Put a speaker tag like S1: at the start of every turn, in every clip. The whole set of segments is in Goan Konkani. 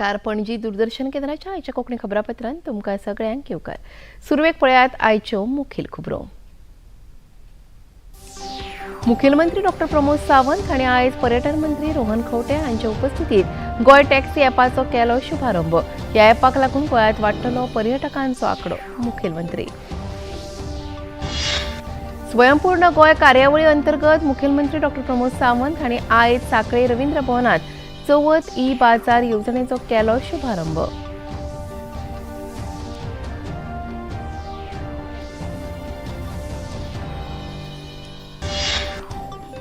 S1: नमस्कार. पणजी दूरदर्शन केंद्राच्या आयच्या कोंकणी खबरापत्रांत तुमकां सगळ्यांक येवकार. सुरवेक पळयात आयच्यो मुखेल खबरो. मुखेलमंत्री डॉक्टर प्रमोद सावंत हांणी आयज पर्यटन मंत्री रोहन खंवटे हांचे उपस्थितीत गोंय टॅक्सी ॲपाचो केलो शुभारंभ. ह्या ॲपाक लागून गोंयांत वाडटलो पर्यटकांचो आंकडो. मुखेलमंत्री स्वयंपूर्ण गोंय कार्यावळी अंतर्गत मुखेलमंत्री डॉक्टर प्रमोद सावंत हांणी आयज सांखळे रवींद्र भवनात चवथ ई बाजार येवजणेचो केलो शुभारंभ.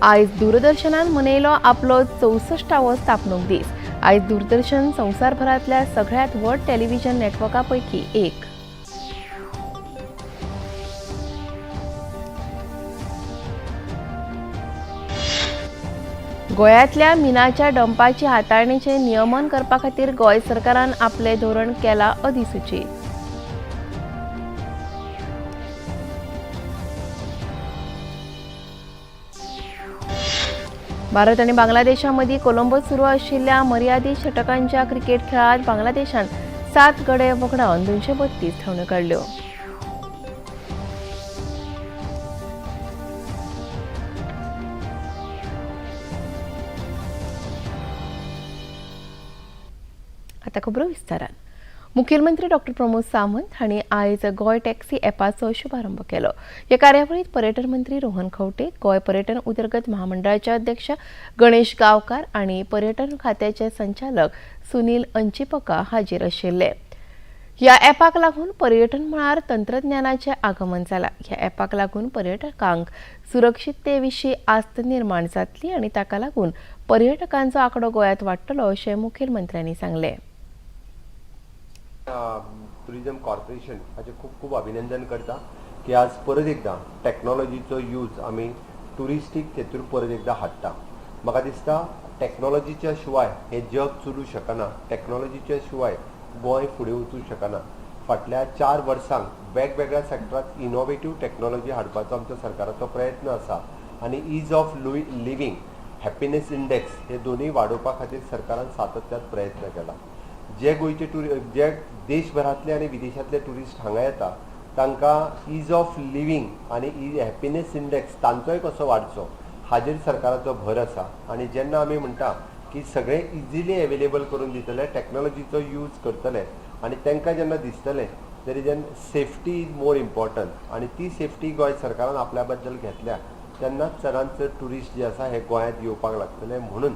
S1: आयज दूरदर्शनान मनयलो आपलो 64वो स्थापणूक दीस. आयज दूरदर्शन संवसारभरांतल्या सगळ्यात व्हड टेलिव्हिजन नेटवर्का पैकी एक. गोंयांतल्या मिनाच्या डंपाची हाताळणेचे नियमन करपा खातीर गोंय सरकारान आपले धोरण केला अधिसूचीत. भारत आनी बांगलादेशा मदीं कोलंबोत सुरू आशिल्ल्या मर्यादीत षटकांच्या क्रिकेट खेळांत बांगलादेशान 7 गडे वगडावन 232 धांवड्यो काडल्यो. आता खबरो विस्तारान. मुखेलमंत्री डॉक्टर प्रमोद सावंत हांणी आयज गोंय टॅक्सी ॲपाचो शुभारंभ केलो. ह्या कार्यावळीत पर्यटन मंत्री रोहन खंवटे, गोंय पर्यटन उदरगत महामंडळाचे अध्यक्ष गणेश गांवकार आनी पर्यटन खात्याचे संचालक सुनील अंचिपका हाजीर आशिल्ले. ह्या ॲपाक लागून पर्यटन मळार तंत्रज्ञानाचें आगमन जाला. ह्या ॲपाक लागून पर्यटकांक सुरक्षितते विशीं आस्त निर्माण जातली आनी ताका लागून पर्यटकांचो आंकडो गोंयांत वाडटलो अशें मुखेलमंत्र्यांनी सांगलें.
S2: टुरिझम कॉर्पोरेशन हाचें खूब खूब अभिनंदन करता की आज परत एकदां टॅक्नॉलॉजीचो यूज आमी ट्युरिस्टीक तेतूर परत एकदां हाडटा. म्हाका दिसता टॅक्नॉलॉजीच्या शिवाय हें जग चलूं शकना, टॅक्नॉलॉजीच्या शिवाय गोंय फुडें वचूं शकना. फाटल्या 4 वर्सांक वेगवेगळ्या सॅक्टरांत इनोवेटीव टॅक्नॉलॉजी हाडपाचो आमच्या सरकाराचो प्रयत्न आसा आनी ease of living, happiness index हे दोनूय वाडोवपा खातीर सरकारान सातत्यान प्रयत्न केला. जे गोंयचे जे देशभरांतले आनी विदेशांतले ट्युरिस्ट हांगा येता तांकां is of living आनी हॅपिनेस इंडेक्स तांचोय कसो वाडचो हाजेर सरकाराचो भर आसा. आनी जेन्ना आमी म्हणटा की सगळें इजिली एवेलेबल करून दितले, टॅक्नॉलॉजीचो यूज करतले आनी तांकां जेन्ना दिसतलें there is an safety is more important आनी ती सेफ्टी गोंय सरकारान आपल्या बद्दल घेतल्या तेन्नाच चडांत चड ट्युरिस्ट जे आसा हे गोंयांत येवपाक लागतले. म्हणून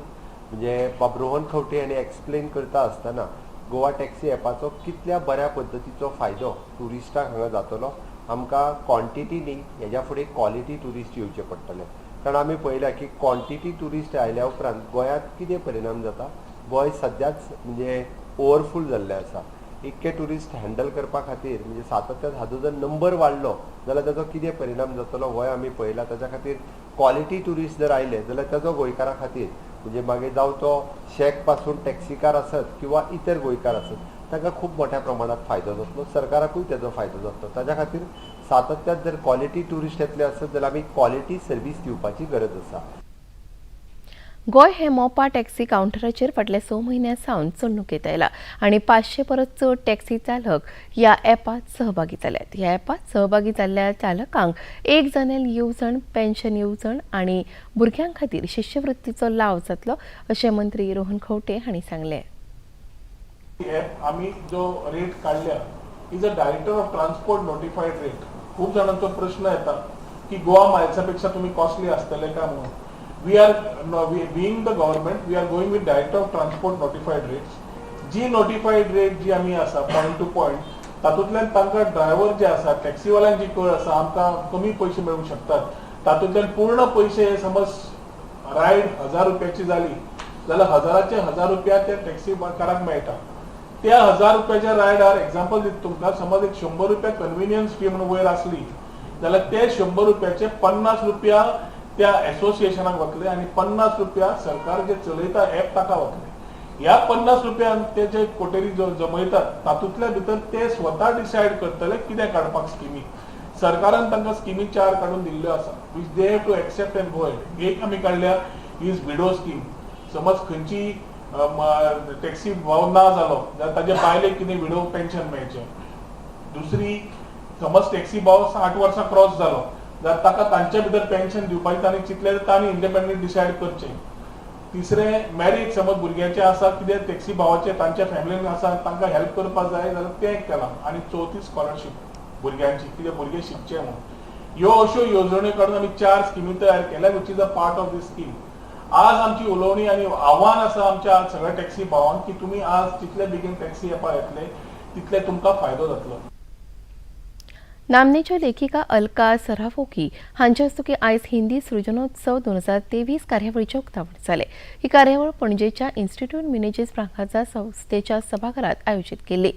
S2: म्हणजे बाब रोहन खंवटे हांणी एक्सप्लेन करता आसतना गोवा टॅक्सी ॲपाचो कितल्या बऱ्या पद्दतीचो फायदो ट्युरिस्टाक हांगा जातलो. आमकां क्वॉन्टिटी न्ही, हेज्या फुडें क्वॉलिटी ट्युरिस्ट येवचे पडटले, कारण आमी पळयल्या की क्वॉन्टिटी ट्युरिस्ट आयल्या उपरांत गोंयांत कितें परिणाम जाता. गोंय सद्याच म्हणजे ओवरफूल जाल्लें आसा. इतके ट्युरिस्ट हँडल करपा खातीर म्हणजे सातत्यान हाजो जर नंबर वाडलो जाल्यार ताजो कितें परिणाम जातलो होय आमी पळयला. ताच्या खातीर क्वॉलिटी ट्युरिस्ट जर आयले जाल्यार ताजो गोंयकारा खातीर म्हणजे मागीर जावं तो शॅक पासून टॅक्सीकार आसत किंवा इतर गोंयकार आसत तांकां खूब मोठ्या प्रमाणात फायदो जातलो, सरकाराकूय ताजो फायदो जातलो. ताज्या खातीर सातत्यान जर क्वॉलिटी ट्युरिस्ट येतले आसत जाल्यार आमी क्वॉलिटी सर्वीस दिवपाची गरज आसा.
S1: गोंय हे मोपा टॅक्सी कावंटराचेर फाटल्या 6 म्हयन्यां सावन चलणुकेंत आयला आनी 500 परस चड टॅक्सी चालक ह्या ॲपात सहभागी जाल्यात. ह्या ॲपात सहभागी जाल्ल्या चालकांक एक जनेल येवजण, पेन्शन येवजण आनी भुरग्यां खातीर शिश्यवृत्तीचो लाव जातलो अशें मंत्री रोहन खंवटे हांणी सांगलें.
S3: ॲप आमी जो रेट काडल्या is a director of transport notified rate. खूप जाणांचो प्रश्न येता की गोवा मायल्सा पेक्षा तुम्ही कॉस्टली आसतले काय म्हणून. We are being the government, we are going with director of transport notified rates. Ji notified rate जी आमी आसा पॉयंट टू पॉयंट, तातूंतल्यान तांकां ड्रायव्हर जे आसा, टॅक्सीवाल्यांक जी कळ आसा आमकां कमी पयशे मेळूंक शकतात, तातूंतल्यान पूर्ण पयशे, समज रायड 1000 रुपयाची जाली जाल्यार हजाराचे 1000 रुपया त्या टॅक्सीकाराक मेळटा. त्या 1000 रुपयाच्या रायडार एक्झाम्पल दिता तुमकां, समज एक 100 रुपया कन्व्हिनियन्स फी म्हणून वयर आसली जाल्यार ते 100 रुपयाचे 50 रुपया त्या एसोसिएशनाक वतले आनी 50 रुपया सरकार जे चलयता ऍप ताका वतले. ह्या 50 रुपयान ते जे कोटेरी जमयतात तातूंतल्या भितर ते स्वता डिसायड करतले कितें काडपाक स्किमी. सरकारान तांकां स्किमी 4 काडून दिल्ल्यो आसा which they have to accept and go ahead. एक आमी काडल्या is widow scheme. समज खंयची टॅक्सी भाव ना जालो जाल्यार ताजे बायलेक कितें विडो पेन्शन मेळचें. दुसरी, समज टॅक्सी भाव 60 वर्सां क्रॉस जालो जाल्यार ताका तांच्या भितर पेन्शन दिवपाचें तांणी चिंतलें, तांणी इंडिपेंडंट डिसायड करचें. तिसरें, मॅरेज समज भुरग्याचें आसा, कितें टॅक्सी भावाचें तांच्या फॅमिलीन आसा, तांकां हेल्प करपाक जाय जाल्यार तें केलां. आनी चवथी, स्कॉलरशीप भुरग्यांची, कितें भुरगे शिकचे म्हणून. ह्यो अश्यो येवजण्यो काडून आमी 4 स्किमी तयार केल्या, which is a part of this scheme. आज आमची उलोवणी आनी आव्हान आसा आमच्या सगळ्या टॅक्सी भावांक की तुमी आज जितले बेगीन टॅक्सी एपार येतले तितले तुमकां फायदो जातलो.
S1: नामनेच्यो लेखिका अलका सराफोकी हांच्या हस्तुकीं आयज हिंदी सृजनोत्सव 2023 कार्यावळीचें उक्तावण जालें. ही कार्यावळ पणजेच्या इन्स्टिट्यूट मिनेजीस ब्रागांझा संस्थेच्या सभाघरात आयोजीत केल्ली.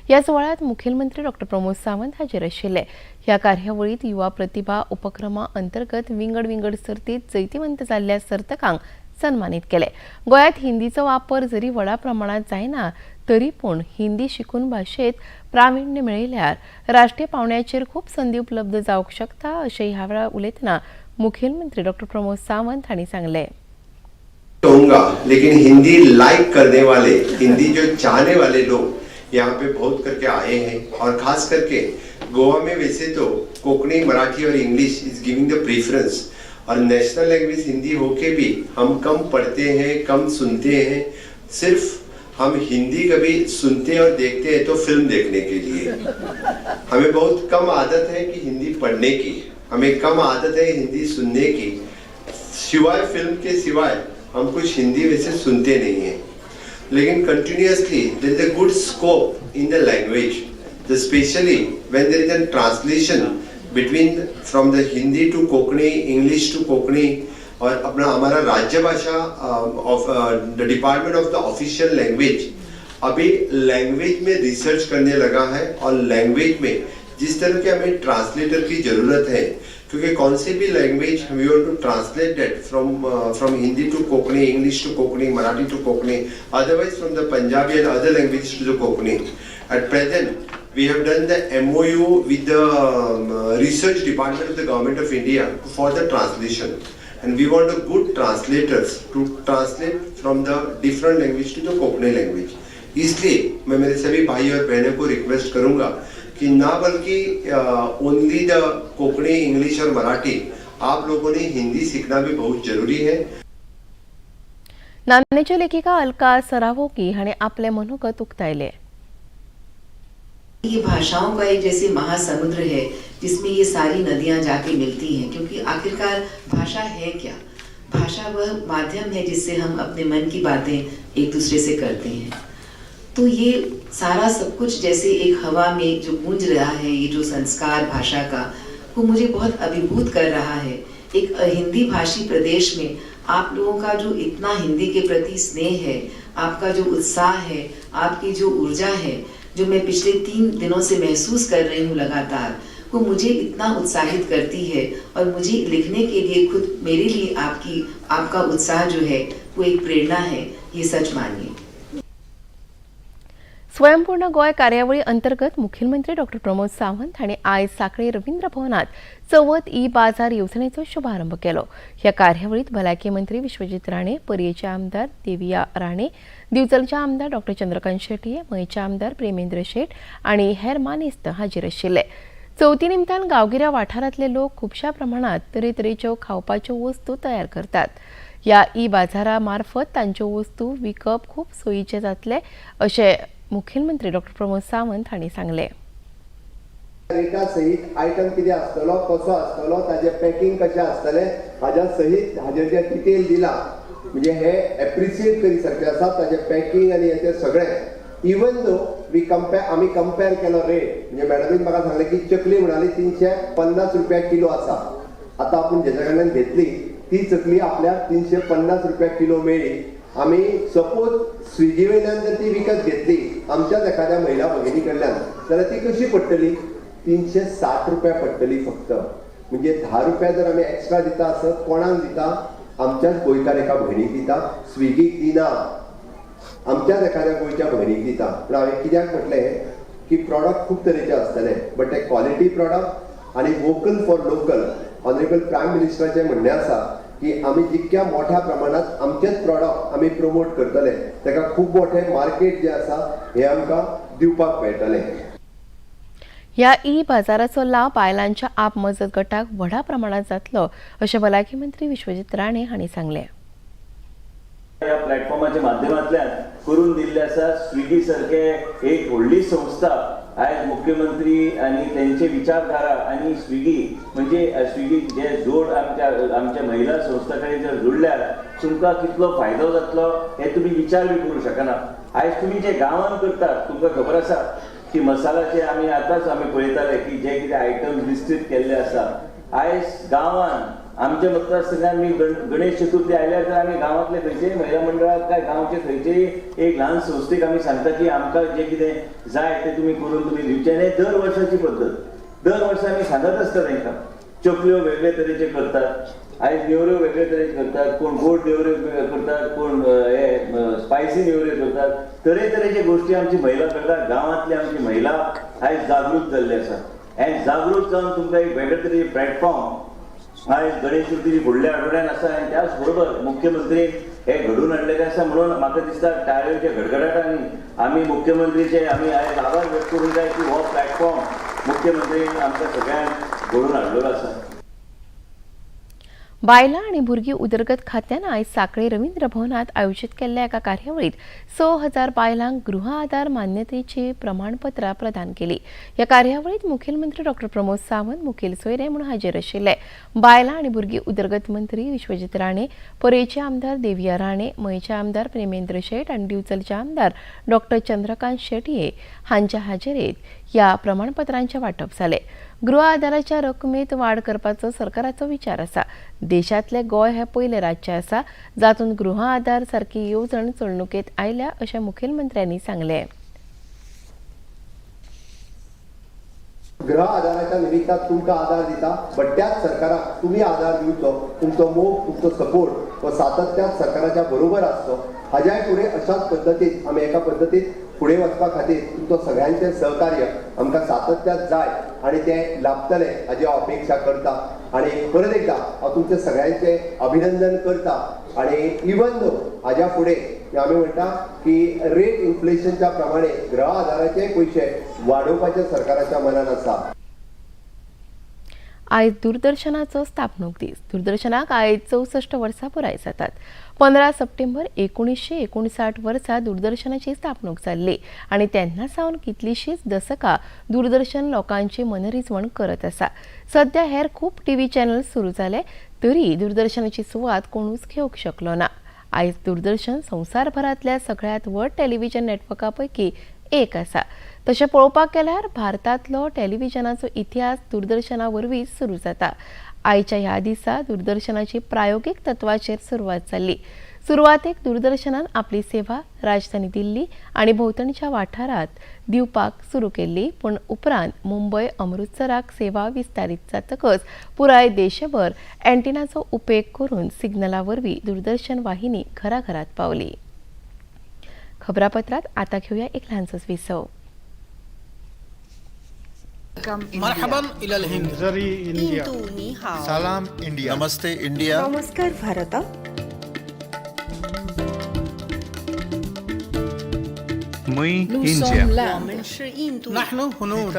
S1: ह्या सुवाळ्यात मुखेलमंत्री डॉ प्रमोद सावंत हाजीर आशिल्ले. ह्या कार्यावळीत युवा प्रतिभा उपक्रमा अंतर्गत विंगड विंगड सर्तीत जैतिवंत जाल्ल्या सर्तकांक सन्मानीत केले. गोंयांत हिंदीचो वापर जरी व्हडा प्रमाणात जायना, तरी पूण हिंदी शिकून भाशेत प्राविण्य मेळयल्यार राष्ट्रीय पावंड्याचेर खूब संदी उपलब्ध जावंक शकता, अशें ह्या वेळार उलयतना मुखेलमंत्री डॉ प्रमोद सावंत हांणी सांगलें.
S2: कहूंगा, लेकिन हिंदी लाइक करने वाले, हिंदी जो चाहने वाले लोग यहाँ पे बहुत करके आए हैं और खास करके गोवा में वैसे तो कोंकणी, मराठी और English is giving the preference Aur national language Hindi होके भी हम कम पढ़ते हैं, कम सुनते हैं. सिर्फ हम हिंदी कभी सुनते और देखते हैं तो फिल्म देखने के लिए. हमें बहुत कम आदत है कि हिंदी पढ़ने की, हमें कम आदत है हिंदी सुनने की. सिवाय फिल्म के सिवाय हम कुछ हिंदी वैसे सुनते नहीं हैं, लेकिन continuously there is a good scope in the language, the specially when there is a translation between from the Hindi to Konkani, English to Konkani. और अपना हमारा राज्य भाषा of the department of the official language अभी लैंग्वेज में रिसर्च करने लगा है और लैंग्वेज में जिस तरह के हमें ट्रांसलेटर की ज़रूरत है, क्योंकि कौन सी भी language we want to translate that from Hindi to Konkani, English to Konkani, Marathi to Konkani, otherwise from the Punjabi and other language to the Konkani. At present we have done the MOU with the research department of the Government of India for the translation, and we want a good translators to translate from the different language to the Konkani language. इसलिए मैं मेरे सभी भाई और बहनों को रिक्वेस्ट करूंगा कि ना बल्कि ओनली the Konkani, English और मराठी, आप लोगों ने हिंदी सीखना भी बहुत जरूरी है.
S1: नामनेच्यो लेखिका अलका सरावोकी हांणी आपलें मनोगत उक्तायलें.
S4: ये भाषाओं का एक जैसे महासमुद्र है, जिसमें ये सारी नदियां जाके मिलती हैं, क्योंकि आखिरकार भाषा है क्या? भाषा वह माध्यम है जिससे हम अपने मन की बातें एक दूसरे से करते हैं. तो ये सारा सब कुछ जैसे एक हवा में जो गूंज रहा है, ये जो संस्कार भाषा का, वो मुझे बहुत अभिभूत कर रहा है. एक हिंदी भाषी प्रदेश में आप लोगों का जो इतना हिंदी के प्रति स्नेह है, आपका जो उत्साह है, आपकी जो ऊर्जा है, जो मैं पिछले 3 दिनों से महसूस कर रही हूँ लगातार, वो मुझे इतना उत्साहित करती है और मुझे लिखने के लिए खुद मेरे लिए आपकी आपका उत्साह जो है, वो एक प्रेरणा है, ये सच मानिए.
S1: स्वयंपूर्ण गोंय कार्यावळी अंतर्गत मुखेलमंत्री डॉ प्रमोद सावंत हांणी आयज सांखळी रवींद्र भवनात चवथ ई बाजार येवजणेचो शुभारंभ केलो. ह्या कार्यावळीत भलायकी मंत्री विश्वजीत राणे, पर्येचे आमदार देविया राणे, दिवचलचे आमदार डॉ चंद्रकांत शेटये, मयेचे आमदार प्रेमेंद्र शेट आनी हेर मानेस्त हाजीर आशिल्ले. चवथी निमतान गांवगिऱ्या वाठारांतले लोक खुबश्या प्रमाणात तरेतरेच्यो खावपाच्यो वस्तू तयार करतात. ह्या ई बाजारा मार्फत तांच्यो वस्तू विकप खूब सोयीचें जातलें, अशें मुखेलमंत्री डॉ प्रमोद सावंत हांणी सांगलें.
S2: रेटा सहित आयटम कितें आसतलो, कसो आसतलो, ताजें पॅकिंग कशें आसतलें, हाज्या सहित हाजेर जे डिटेल दिला, म्हणजे हे एप्रिसिएट करी सारकें आसा. ताजें पॅकिंग आनी हें तें सगळें, इवन दो we compare, आमी कंपेर केलो रेट, म्हणजे मॅडमीन म्हाका सांगलें की चकली म्हणाली 350 रुपया किलो आसा. आतां आपूण जेच्या कडल्यान घेतली ती चकली आपल्याक 350 रुपया किलो मेळ्ळी. आमी सपोज स्विगी वयल्यान जर ती विकत घेतली आमच्याच एखाद्या महिला भगिनी कडल्यान जाल्यार ती कशी पडटली? 360 रुपया पडटली फक्त. म्हणजे 10 रुपया जर आमी एक्स्ट्रा दिता आसत, कोणाक दिता? आमच्याच गोंयकार एका भयणीक दिता, स्विगीक दिना, आमच्याच एखाद्या गोंयच्या भयणीक दिता. पूण हांवें कित्याक म्हटलें की प्रॉडक्ट खूब तरेचे आसतले, बट ते क्वॉलिटी प्रॉडक्ट आनी vocal for local. Honourable prime मिनिस्टराचें म्हणणें आसा. की आमी जितक्या मोठ्या प्रमाणात आमचेच प्रॉडक्ट आमी प्रमोट करतले ताका खूब मोठें मार्केट जें आसा हें आमकां दिवपाक मेळटलें.
S1: ह्या ई बाजाराचो लाव बायलांच्या आप मजत गटाक व्हडा प्रमाणात जातलो अशें भलायकी मंत्री विश्वजीत राणे हांणी सांगलें.
S5: ह्या प्लॅटफॉर्माच्या माध्यमांतल्यान करून दिल्ले आसा. स्विगी सारके एक व्हडली संस्था आयज मुख्यमंत्री आनी तेंचे विचारधारा आनी स्विगी म्हणजे स्विगी जे जोड आमच्या आमच्या महिला संस्था कडेन जर जोडल्यार तुमकां कितलो फायदो जातलो हे तुमी विचार बी करूं शकना. आयज तुमी जे गांवांत करतात तुमकां खबर आसा की मसालाचे आमी आतांच आमी पळयताले की जे कितें आयटम्स लिस्टेड केल्ले आसा. आयज गांवांत आमच्या मतदारसंघात मी गणेश चतुर्थी आयल्यार तर आमी गांवांतले खंयचेय महिला मंडळाक काय गांवचे खंयचेय एक ल्हान संस्थेक आमी सांगता की आमकां जें कितें जाय तें तुमी करून तुमी दिवचें. आनी दर वर्साची पद्दत, दर वर्सा आमी सांगत आसता तांकां. चकल्यो वेगळे तरेचे करतात, आयज नेवऱ्यो वेगळे तरेचे करतात, कोण गोड नेवऱ्यो करतात, कोण हे स्पायसी नेवऱ्यो करतात. तरेतरेचे गोश्टी आमची महिला करतात. गांवांतली आमची महिला आयज जागृत जाल्ली आसा. आनी जागृत जावन तुमकां एक वेगळे तरेचे प्लॅटफॉर्म आयज गणेश चतुर्थी फुडल्या आठवड्यान आसा आनी त्याच बरोबर मुख्यमंत्री हे घडून हाडलेले आसा. म्हणून म्हाका दिसता टाळयोच्या गडगडाटांनी आमी मुख्यमंत्रीचे आमी आयज आभार व्यक्त करूंक जाय की हो प्लॅटफॉर्म मुख्यमंत्रीन आमकां सगळ्यांक घडोवन हाडलेलो आसा.
S1: बायलां आनी भुरगीं उदरगत खात्यान आयज सांखळे रवींद्र भवनांत आयोजीत केल्ल्या एका कार्यावळींत 6,000 बायलांक गृह आधार मान्यतेची प्रमाणपत्रां प्रदान केली. ह्या कार्यावळींत मुखेलमंत्री डॉ प्रमोद सावंत मुखेल सोयरे म्हूण हाजीर आशिल्ले. बायलां आनी भुरगीं उदरगत मंत्री विश्वजीत राणे, पर्येचे आमदार देविया राणे, मयेचे आमदार प्रेमेंद्र शेट आनी दिवचलचे आमदार डॉ चंद्रकांत शेटये हांच्या हाजेरेंत ह्या प्रमाणपत्रांचें वांटप जालें. गृह आधाराच्या रकमेत वाड करपाचो सरकाराचो विचार आसा. देशांतले गोंय हें पयलें राज्य आसा जातूंत गृह आधार सारकी येवजण चलणुकेंत आयल्या अशें मुखेलमंत्र्यांनी सांगलें.
S2: गृह आधाराच्या निमित्तान तुमकां आधार दिता, बट त्याच सरकाराक तुमी आधार दिवचो, तुमचो मोग, तुमचो सपोर्ट हो सातत्यान सरकाराच्या बरोबर आसचो. हाज्याय फुडें अशाच पद्दतीन आमी एका पद्दतीन फुडें वचपा खातीर तुमचो सगळ्यांचें सहकार्य आमकां सातत्यान जाय आनी तें लाभतलें हाजी हांव अपेक्षा करता. आनी परत एकदां हांव तुमचें सगळ्यांचें अभिनंदन करता. आनी इवन दो हाज्या फुडें आमी म्हणटा की रेट इन्फ्लेशनच्या प्रमाणे गृह आधाराचे पयशे वाडोवपाचें सरकाराच्या मनान आसा.
S1: आयज दूरदर्शनाचो स्थापणूक दीस. दूरदर्शनाक आयज 64 वर्सां पुराय जातात. 15 सप्टेंबर 1959 वर्सा दूरदर्शनाची स्थापणूक जाल्ली आनी तेन्ना सावन कितलीशींच दसकां दूरदर्शन लोकांची मनरिजवण करत आसा. सद्या हेर खूब टीव्ही चॅनल सुरू जाले तरी दूरदर्शनाची सुवात कोणूच घेवंक शकलो ना. आयज दूरदर्शन संवसारभरांतल्या सगळ्यांत व्हड टेलिव्हिजन नेटवर्का पैकी एक आसा. तशें पळोवपाक गेल्यार भारतांतलो टेलिव्हिजनाचो इतिहास दूरदर्शना वरवीं सुरू जाता. आयच्या ह्या दिसा दूरदर्शनाची प्रायोगीक तत्वाचेर सुरवात जाल्ली. सुरवातेक दूरदर्शनान आपली सेवा राजधानी दिल्ली आनी भोंवतणच्या वाठारांत दिवपाक सुरू केल्ली, पूण उपरांत मुंबय अमृतसराक सेवा विस्तारीत जातकच पुराय देशभर अँटिनाचो उपेग करून सिग्नला वरवीं दूरदर्शन वाहिनी घराघरात पावली. खबरापत्रात आता घेऊया एक ल्हानसोच विसव.
S6: مرحبا إلى الهند.
S7: India.
S8: Salam India.
S9: Namaste India.
S7: नमस्कार भारत.
S10: मुई India.
S6: نحن هنود.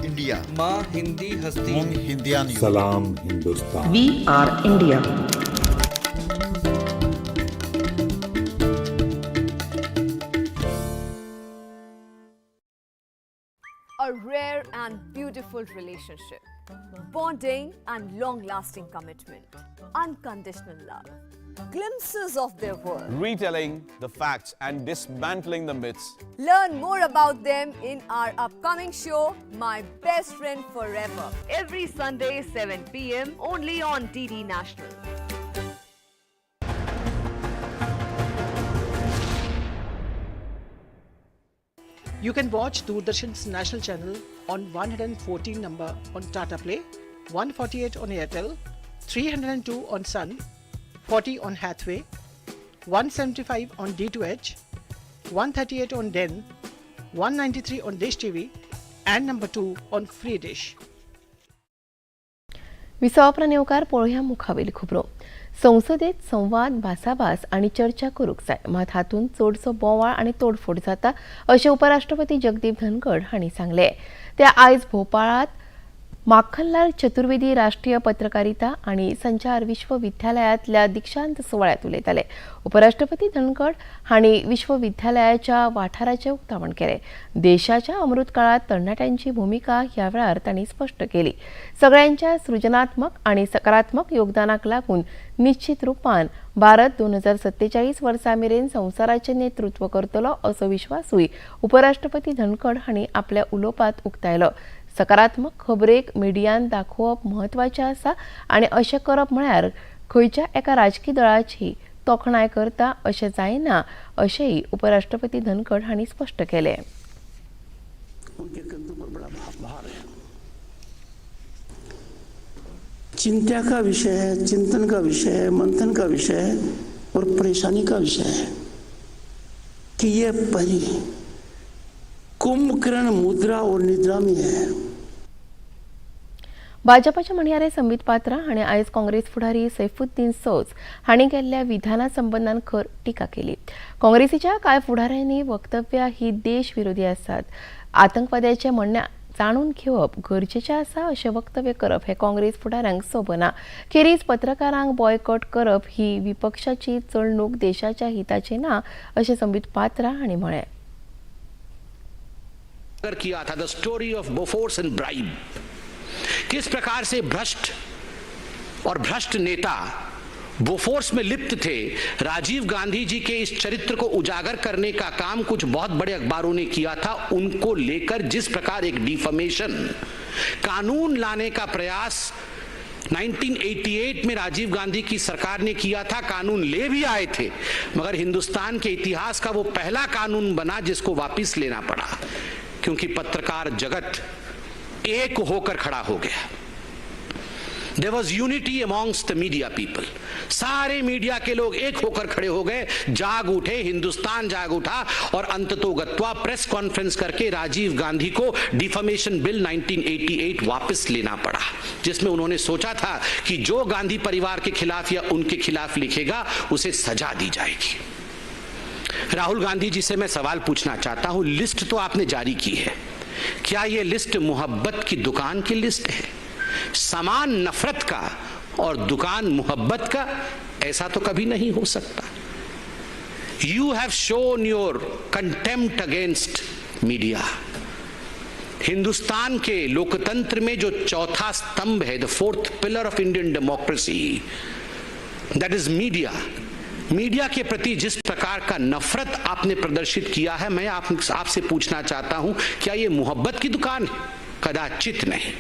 S8: India.
S11: माँ हिंदी हस्ती.
S9: Mung Hindian.
S12: Salam Hindustan.
S13: We are India.
S14: A rare and beautiful relationship, bonding and long-lasting commitment, unconditional love, glimpses of their world.
S15: Retelling the facts and dismantling the myths.
S14: Learn more about them in our upcoming show, My Best Friend Forever, every Sunday 7 p.m. only on DD National.
S6: You can watch Doordarshan's national channel on 114 number on Tata Play, 148 on Airtel, 302 on Sun, 40 on Hathway, 175 on D2H, 138 on Den, 193 on Dish TV, and number 2 on Free Dish.
S1: विसवापरा नेवकार पळोवया मुखावेली खबरो. संसदेत संवाद, भासाभास आनी चर्चा करूंक जाय, मात हातूंत चडसो बोवाळ आनी तोडफोड जाता अशें उपराष्ट्रपती जगदीप धनखड हांणी सांगलें. ते आयज भोपाळांत माखनलाल चतुर्वेदी राष्ट्रीय पत्रकारिता आनी संचार विश्वविद्यालयांतल्या दीक्षांत सुवाळ्यांत उलयताले. उपराष्ट्रपती धनखड हांणी विश्वविद्यालयाच्या वाठाराचें उक्तावण केलें. देशाच्या अमृत काळांत तरणाट्यांची भुमिका ह्या वेळार तांणी स्पश्ट केली. सगळ्यांच्या सृजनात्मक आनी सकारात्मक योगदानाक लागून निश्चित रुपान भारत 2047 वर्सा मेरेन संवसाराचें नेतृत्व करतलो असो विश्वासूय उपराष्ट्रपती धनखड हांणी आपल्या उलोवपांत उक्तायलो. सकारात्मक खबरेक मिडियान दाखोवप म्हत्वाचें आसा आनी अशें करप म्हळ्यार खंयच्या एका राजकी दळाची तोखणाय करता अशें जायना अशेंय उपराष्ट्रपती धनखड हांणी स्पश्ट केलें.
S7: उनके कंधों पर बड़ा भार है. चिंता का विषय है, चिंतन का विषय है, मंथन का विषय है और परेशानी का विषय है कि ये परी कुंभकर्ण मुद्रा और निद्रा में है.
S1: भाजपाचे म्हणयारे संबित पात्रा हांणी आयज काँग्रेस फुडारी सैफुद्दीन सौज हांणी केल्ल्या विधाना संबंदान खर टिका केली. काँग्रेसीच्या कांय फुडाऱ्यांनी वक्तव्यां ही देश विरोधी आसात, आतंकवाद्याचें म्हणणें जाणून घेवप गरजेचें आसा अशें वक्तव्य करप हें काँग्रेस फुडाऱ्यांक सोबना. खेरीज पत्रकारांक बॉयकॉट करप ही विपक्षाची चलणूक देशाच्या हिताची ना अशें संबित पात्रा हांणी म्हळें.
S9: किया था the story of Bofors and bribe, किस प्रकार से भ्रष्ट और भ्रष्ट नेता बोफोर्स में लिप्त थे. राजीव गांधी जी के इस चरित्र को उजागर करने का काम कुछ बहुत बड़े अखबारों ने किया था. उनको लेकर जिस प्रकार एक डिफमेशन कानून लाने का प्रयास 1988 में राजीव गांधी की सरकार ने किया था, कानून ले भी आए थे, मगर हिंदुस्तान के इतिहास का वो पहला कानून बना जिसको वापस लेना पड़ा, क्योंकि पत्रकार जगत एक होकर खड़ा हो Gaya. There was unity amongst the media people. सारे मीडिया के लोग एक होकर खड़े हो गए, जाग उठे, हिंदुस्तान जाग उठा और अंततोगत्वा प्रेस कॉन्फ्रेंस करके राजीव गांधी को डिफमेशन बिल 1988 वापस लेना पड़ा, जिसमें उन्होंने सोचा था कि जो गांधी परिवार के खिलाफ या उनके खिलाफ लिखेगा उसे सजा दी जाएगी. राहुल गांधी जी से मैं सवाल पूछना चाहता हूं. लिस्ट तो आपने जारी की है, क्या यह लिस्ट मोहब्बत की दुकान की लिस्ट है? सामान नफरत का और दुकान मोहब्बत का, ऐसा तो कभी नहीं हो सकता. You have shown your contempt against media. Hindustan K लोकतंत्र में जो चौथा स्तंभ है, the fourth pillar of Indian democracy, that is media. Media K प्रति जिस प्रकार का नफरत आपने प्रदर्शित किया है, मैं आपसे पूछना चाहता हूं, क्या ये मोहब्बत की दुकान है? कदाचित नहीं.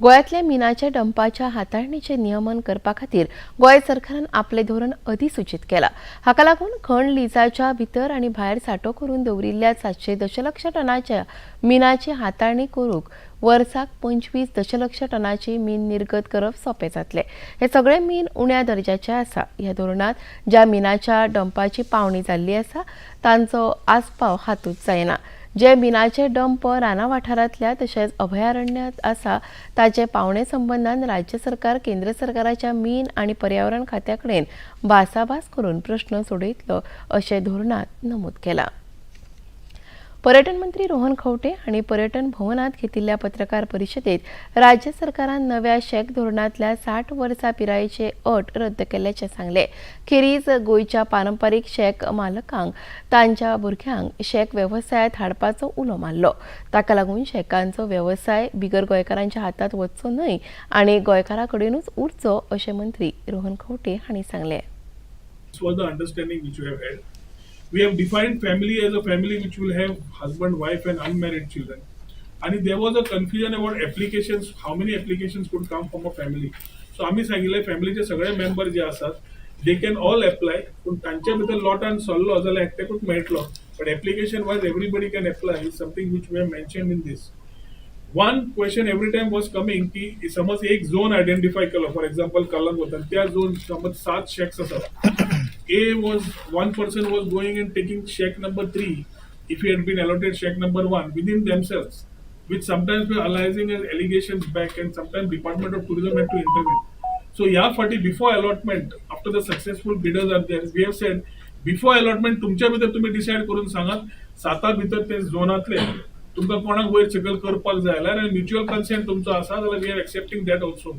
S1: गोंयांतल्या मिनाच्या डंपाच्या हाताळणीचें नियमन करपा खातीर गोंय सरकारान आपलें धोरण अधिसूचीत केलां. हाका लागून खण लिजाच्या भितर आनी भायर सांठो करून दवरिल्ल्या 700 दशलक्ष टनाच्या मिनाची हाताळणी करूंक वर्साक 25 दशलक्ष टनाची मीन निर्गत करप सोंपें जातलें. हे सगळे मीन उण्या दर्जाचें आसा. ह्या धोरणांत ज्या मिनाच्या डंपाची पावणी जाल्ली आसा तांचो आस्पाव हातूंत जायना. जे मिनाचे डंप राना वाठारांतल्या तशेंच अभयारण्यांत आसा ताचे पावणे संबंदान राज्य सरकार केंद्र सरकाराच्या मीन आनी पर्यावरण खात्या कडेन भासाभास करून प्रश्न सोडयतलो अशें धोरणांत नमूद केलां. पर्यटन मंत्री रोहन खंवटे हांणी पर्यटन भवनात घेतिल्ल्या पत्रकार परिशदेत राज्य सरकारान नव्या शॅक धोरणांतल्या 60 वर्सां पिरायेचे अट रद्द केल्ल्याचें सांगलें. खेरीज गोंयच्या पारंपारीक शॅक मालकांक तांच्या भुरग्यांक शॅक वेवसायांत हाडपाचो उलो मारलो. ताका लागून शॅकांचो वेवसाय बिगर गोंयकारांच्या हातांत वच्चो न्हय आनी गोंयकारां कडेनूच उरचो अशें मंत्री रोहन खंवटे हांणी सांगलें.
S3: This was the understanding which we have had. We have defined family as a family which will have husband, wife, and unmarried children. And there was a confusion about applications, how many applications could come from a family. So आम्ही सांगितले, फॅमिलीचे सगळे मेंबर जे आसात they can all apply, पूण तांच्या भितर लॉटान सरलो जाल्यार एकट्याकूच मेळटलो, but application wise everybody can apply is something which we have mentioned in this. One question every time was coming की समज एक झोन आयडेंटिफाय केलो, फॉर एक्झाम्पल कलंगूट, आणि त्या झोन समज सात शॅक्स आसात. A was one person was going and taking shack number 3 if he had been allotted shack number 1 within themselves, which sometimes were arising as allegations back and sometimes Department of Tourism had to intervene. So ह्या फाटी before allotment, after the successful bidders are there, we have said before allotment तुमच्या भितर तुमी डिसायड करून सांगात, साता भितर ते झोनांतले तुमकां कोणाक वयर सकयल करपाक जाय जाल्यार आनी म्युच्युअल कन्सेंट तुमचो आसा जाल्यार we are accepting that also.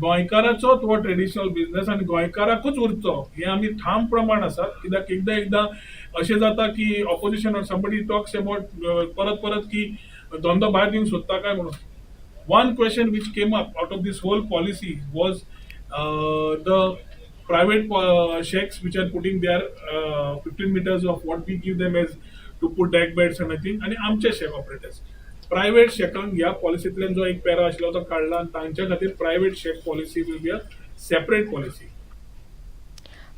S3: गोंयकाराचो हो ट्रेडिशनल बिझनस आनी गोंयकाराकूच उरचो हें आमी ठाम प्रमाण आसा. कित्याक एकदां एकदां अशें जाता की opposition or somebody talks about परत परत की धंदो भायर दिवंक सोदता काय म्हणून. One question which came up out of this whole policy was the private shacks which are putting their 15 meters of what we give them as to put deck beds and I think आणि आमचे शॅक ऑपरेटर्स. प्रायव्हेट शॅकांक ह्या पॉलिसींतल्यान जो एक पॅरा आशिल्लो तो काडला आनी तांच्या खातीर private shack policy will be a separate policy.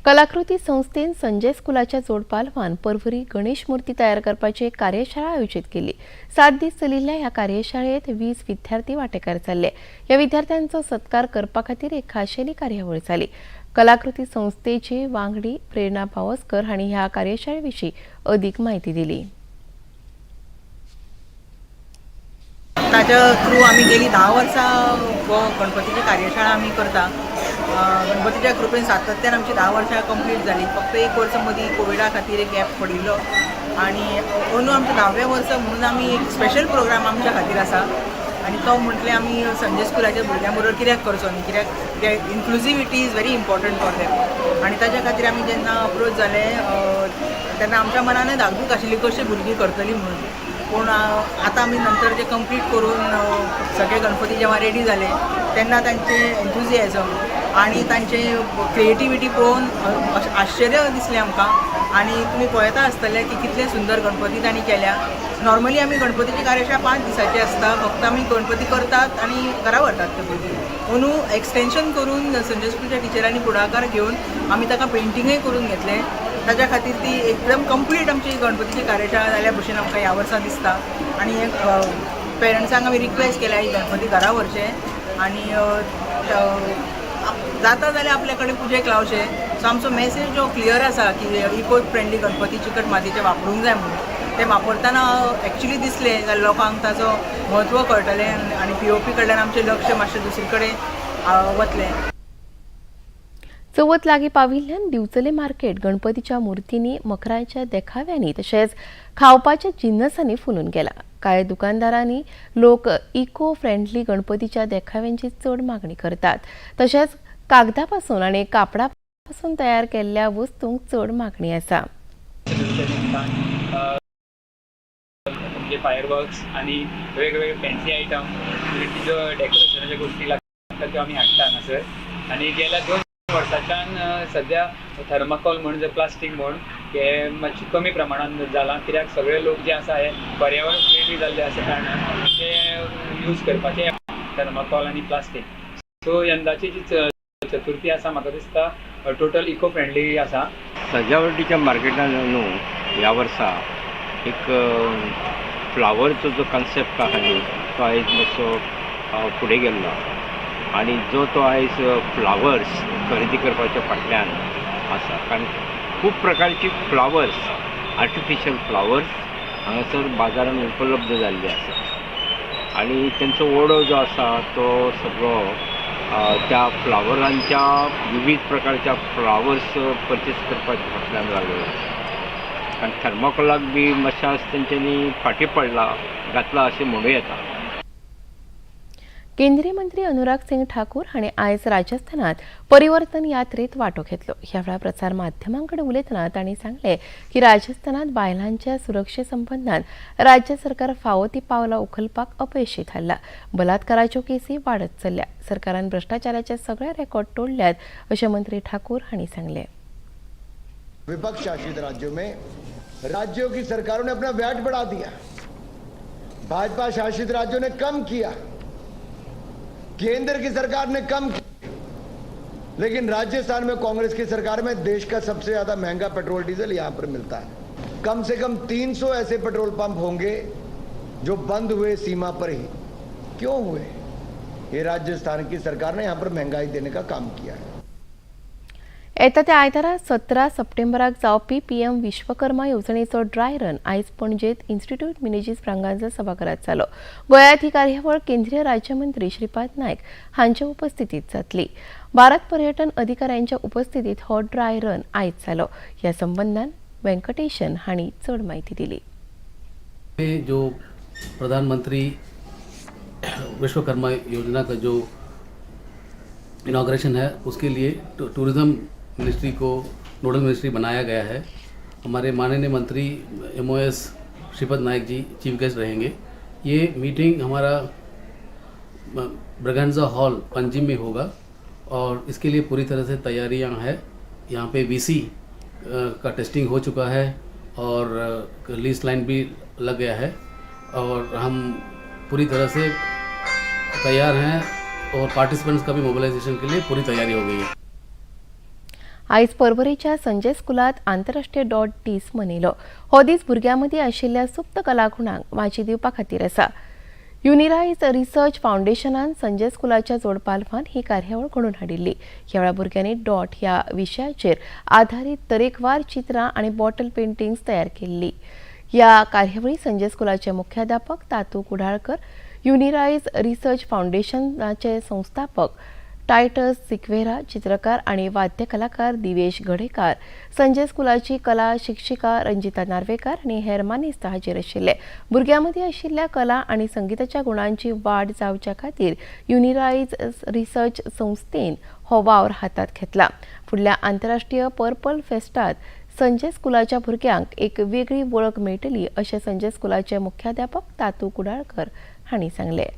S1: कलाकृती संस्थेन संजय स्कुलाच्या जोडपालवान पर्वरी गणेश मूर्ती तयार करपाची एक कार्यशाळा आयोजीत केली. 7 दीस चलिल्ल्या ह्या कार्यशाळेत 20 विद्यार्थी वांटेकार जाल्ले. ह्या विद्यार्थ्यांचो सत्कार करपा खातीर एक खाशेली कार्यावळ जाली. कलाकृती संस्थेची वांगडी प्रेरणा पावसकर हांणी ह्या कार्यशाळे विशीं अदीक म्हायती दिली.
S11: ताच्या थ्रू आमी गेली 10 वर्सां हो गणपतीची कार्यशाळा आमी करता. गणपतीच्या कृपेन सातत्यान आमची 10 वर्सां कंप्लीट जाली. फक्त एक वर्स मदीं कोविडा खातीर एक गॅप पडिल्लो आनी अंदू आमचें 10वें वर्स म्हणून आमी एक स्पेशल प्रोग्राम आमच्या खातीर आसा आनी तो म्हटलें आमी संजय स्कुलाच्या भुरग्यां बरोबर कित्याक करचो न्ही, कित्याक inclusivity is very important for them. आनी ताच्या खातीर आमी जेन्ना अप्रोच जाले तेन्ना आमच्या मनानय धाकधूक आशिल्ली कशी भुरगीं करतलीं म्हणून. पूण आतां आमी नंतर जे कंप्लीट करून सगळे गणपती जेव्हा रेडी जाले तेन्ना तांचे एन्थुजियाजम आनी तांचे क्रिएटिविटी पळोवन अशें आश्चर्य दिसलें आमकां. आनी तुमी पळयता आसतले की कितले सुंदर गणपती तांणी केल्या. नॉर्मली आमी गणपतीची कार्यशाळा 5 दिसाची आसता, फक्त आमी गणपती करतात आनी घरा व्हरतात ते भुरगीं. अंदू एक्सटेंशन करून संजय स्कुलच्या टिचरांनी फुडाकार घेवन आमी ताका पेंटिंगय करून घेतलें. ताच्या खातीर ती एकदम कंप्लीट आमची गणपतीची कार्यशाळा जाल्या भशेन आमकां ह्या वर्सा दिसता. आनी एक पेरंट्सांक आमी रिक्वेस्ट केल्या ही गणपती घरा व्हरचे आनी जाता जाल्यार आपल्या कडेन पुजेक लावचे. सो आमचो मेसेज जो क्लियर आसा की इको फ्रेंडली गणपती चिकट मातयेचे वापरूंक जाय म्हणून, ते वापरतना एक्चुली दिसलें जाल्यार लोकांक ताचो म्हत्व कळटलें आनी पीओपी कडल्यान आमचें लक्ष मातशें दुसरे कडेन वतलें.
S1: चवथ लागीं पाविल्ल्यान दिवचले मार्केट गणपतीच्या मूर्तींनी, मखरांच्या देखाव्यांनी तशेंच खावपाच्या जिन्नसांनी फुलून गेला. कांय दुकानदारांनी लोक इको फ्रेंडली गणपतीच्या देखाव्यांची चड मागणी करतात, तशेंच कागदा पासून आनी कापडा पासून तयार केल्ल्या वस्तूंक चड मागणी आसा.
S12: निमतान म्हणजे फायरवर्क्स आनी वेगवेगळे फॅन्सी आयटम, जो डेकोरेशनाच्यो गोश्टी लागता त्यो आमी हाडटा हांगासर. आनी गेल्या 2 वर्साच्यान सद्या थर्माकोल म्हण जे प्लास्टीक म्हण हे मातशें कमी प्रमाणान जालां, कित्याक सगळे लोक जे आसा हे पर्यावरण फ्रेंडली जाल्ले आसा कारणान ते यूज करपाचे थर्माकोल आनी प्लास्टीक. सो यंदाची जी चतुर्थी आसा, म्हाका दिसता टोटल इको फ्रेंडली आसा.
S13: सजावटीच्या मार्केटान न्हू ह्या वर्सा एक फ्लावरचो जो कॉन्सेप्ट आहा न्ही, तो आयज मातसो फुडें गेल्लो आसा आनी जो तो आयज फ्लावर्स खरेदी करपाच्या फाटल्यान आसा, कारण खूब प्रकारची फ्लावर्स, आर्टिफिशियल फ्लावर्स हांगासर बाजारान उपलब्ध जाल्ले आसा आनी तेंचो ओडो जो आसा तो सगळो त्या फ्लावरांच्या, विवीध प्रकारच्या फ्लावर्स परचेस करपाच्या फाटल्यान लागलेलो आसा, कारण थर्माकोलाक बी मातशें तेंच्यांनी फाटीं पडला घातला अशें म्हणूं येता.
S1: केंद्रीय मंत्री अनुराग सिंग ठाकूर हांणी आयज राजस्थानात परिवर्तन यात्रेत वांटो घेतलो. ह्या वेळार प्रसार माध्यमां कडेन उलयतना तांणी सांगलें की राजस्थानात बायलांच्या सुरक्षे संबंदान राज्य सरकार फावो ती पावलां उखलपाक अपेशी थारला. बलात्काराच्यो केसी वाडत चल्ल्या. सरकारान भ्रष्टाचाराचे सगळे रेकॉर्ड तोडल्यात अशें मंत्री ठाकूर हांणी सांगलें.
S8: विपक्ष शासित राज्यों में राज्यों की सरकारों ने अपना वैट बढ़ा दिया, भाजपा शासित राज्यों ने कम किया, केंद्र की सरकार ने कम किया, लेकिन राजस्थान में कांग्रेस की सरकार में देश का सबसे ज्यादा महंगा पेट्रोल डीजल यहां पर मिलता है। कम से कम 300 ऐसे पेट्रोल पंप होंगे जो बंद हुए सीमा पर ही। क्यों हुए? ये राजस्थान की सरकार ने यहां पर महंगाई देने का काम किया है।
S1: येता त्या आयतारा 17 सप्टेंबराक जावपी पीएम विश्वकर्मा येवजणेचो ड्राय रन आयज पणजेत इन्स्टिट्यूट मिनेजीस ब्रागांझा सभाघरात जालो. गोंयांत ही कार्यावळ केंद्रीय राज्यमंत्री श्रीपाद नायक हांच्या उपस्थितीत जातली. भारत पर्यटन अधिकाऱ्यांच्या उपस्थितीत हो ड्राय रन आयज जालो. ह्या संबंदान वेंकटेशन हांणी चड म्हायती दिली.
S9: जो प्रधानमंत्री विश्वकर्मा योजना का जो इनॉग्रेशन है उसके लिए टूरिज़्म मिनिस्ट्री को नोडल मिनिस्ट्री बनाया गया है. हमारे माननीय मंत्री MOS Shripad Naik ji chief guest रहेंगे. ये मीटिंग हमारा ब्रगंजा हॉल पंजिम में होगा और इसके लिए पूरी तरह से तैयारियां हैं. यहाँ पे VC का टेस्टिंग हो चुका है और लीज लाइन भी लग गया है और हम पूरी तरह से तैयार हैं और पार्टिसिपेंट्स का भी मोबिलाइजेशन के लिए पूरी तैयारी हो गई है.
S1: आयज पर्वरेच्या संजय स्कुलात आंतरराष्ट्रीय डॉट दीस मनयलो. हो दीस भुरग्यां मदीं आशिल्ल्या सुप्त कलागुणांक वाची दिवपा खातीर आसा. युनिरायज रिसर्च फावंडेशनान संजय स्कुलाच्या जोडपालवान ही कार्यावळ घडोवन हाडिल्ली. ह्या वेळार भुरग्यांनी डॉट ह्या विशयाचेर आधारीत तरेकवार चित्रां आनी बॉटल पेंटिंग्स तयार केल्ली. ह्या कार्यावळी संजय स्कुलाचे मुख्याध्यापक तातू कुडाळकर, युनिरायज रिसर्च फावंडेशनाचे संस्थापक टायटस सिक्वेरा, चित्रकार आणि वाद्यकलाकार दिवेश गडेकार, संजय स्कुलाची कला शिक्षिका रंजिता नार्वेकार आनी हेर मानेस्त हाजीर आशिल्ले. भुरग्यां मदीं आशिल्ल्या कला आनी संगीताच्या गुणांची वाड जावच्या खातीर युनिरायज रिसर्च संस्थेन हो वावर हातात घेतला. फुडल्या आंतरराष्ट्रीय पर्पल फेस्टात संजय स्कुलाच्या भुरग्यांक एक वेगळी वळख मेळटली अशें संजय स्कुलाचे मुख्याध्यापक तातू कुडाळकर हांणी सांगलें.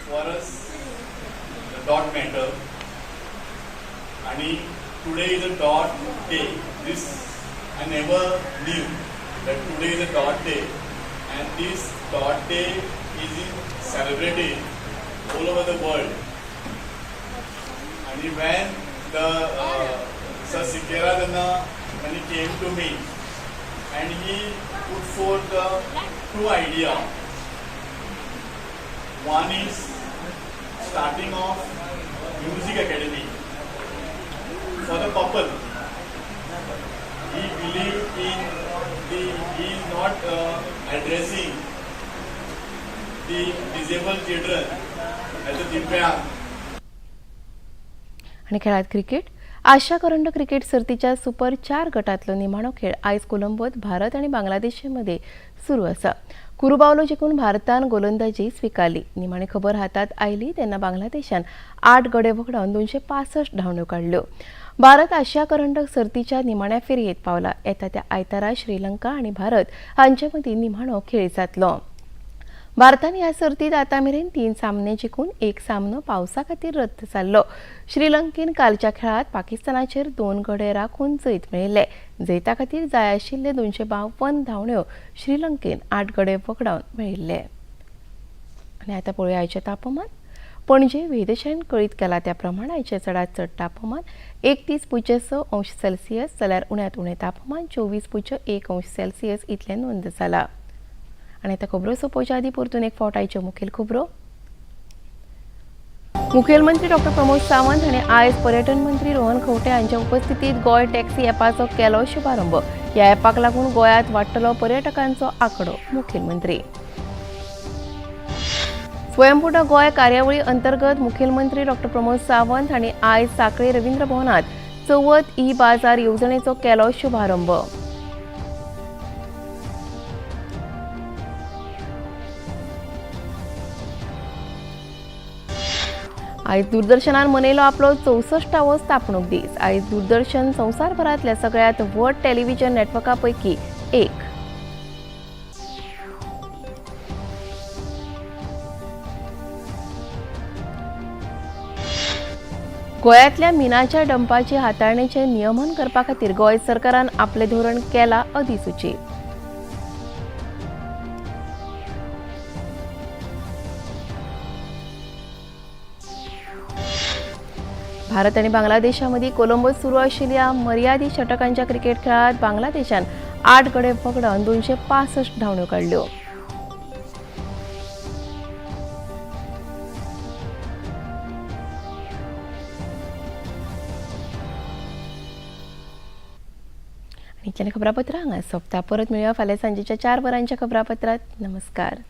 S16: For us, the dot matter, and today is a dot day. This I never knew that today is a dot day, and this dot day is celebrated all over the world. And when the Sir Sikera Dana, when he came to me, and he put forth the two idea. One is starting off music academy for the couple. He believed in the, he is not addressing the disabled children as a divyang.
S1: आणि खेळात क्रिकेट. आशिया करंड क्रिकेट सर्तीच्या सुपर 4 गटातलो निमाणो खेळ आयज कोलंबोत भारत आनी बांगलादेशा मदीं सुरू आसा. कुरुबावलो जिखून भारतान गोलंदाजी स्विकारली. निमाणी खबर हातात आयली तेन्ना बांगलादेशान 8 गडे वगडावन 265 धांवड्यो काडल्यो. भारत आशिया करंडक सर्तीच्या निमाण्या फेरयेत पावला. येता त्या आयतारा श्रीलंका आनी भारत हांचे मदीं निमाणो खेळ जातलो. भारतान ह्या सर्तीत आतां मेरेन 3 सामने जिखून 1 सामनो पावसा खातीर रद्द जाल्लो. श्रीलंकेन कालच्या खेळात पाकिस्तानाचेर 2 गडे राखून जैत मेळयले. जैता खातीर जाय आशिल्ले 252 धांवड्यो श्रीलंकेन 8 गडे वगडावन मेळिल्ले. आनी आतां पळोवया आयचें तापमान. पणजे वेधशाळेन कळीत केला त्या प्रमाण आयचें चडांत चड तापमान 31.6 अंश सेल्सियस जाल्यार उण्यांत उणें तापमान 24.1 अंश सेल्सियस इतलें नोंद जाला. आनी आतां खबरो सोंपोवच्या आदीं परतून एक फावट आयच्यो मुखेल खबरो. मुखेलमंत्री डॉक्टर प्रमोद सावंत हांणी आयज पर्यटन मंत्री रोहन खंवटे हांच्या उपस्थितीत गोंय टॅक्सी ॲपाचो केलो शुभारंभ. ह्या ॲपाक लागून गोंयांत वाडटलो पर्यटकांचो आंकडो. मुखेलमंत्री स्वयंपूर्ण गोंय कार्यावळी अंतर्गत मुखेलमंत्री डॉक्टर प्रमोद सावंत हांणी आयज सांखळे रवींद्र भवनात चवथ ई बाजार येवजणेचो केलो शुभारंभ. आयज दूरदर्शनान मनयलो आपलो 64वो स्थापणूक दीस. आयज दूरदर्शन संवसारभरांतल्या सगळ्यांत व्हड टेलिव्हिजन नेटवर्का पैकी एक. गोंयांतल्या मिनाच्या डंपाची हाताळणेचें नियमन करपा खातीर गोंय सरकारान आपलें धोरण केलां अधिसुचीत. भारत आनी बांगलादेशा मदीं कोलंबोत सुरू आशिल्ल्या मर्यादीत षटकांच्या क्रिकेट खेळांत बांगलादेशान 8 गडे वगडावन 265 धांवड्यो काडल्यो. इतल्यान खबरापत्रां हांगा सोंपता. परत मेळया फाल्यां सांजेच्या 4 वरांच्या खबरापत्रांत. नमस्कार.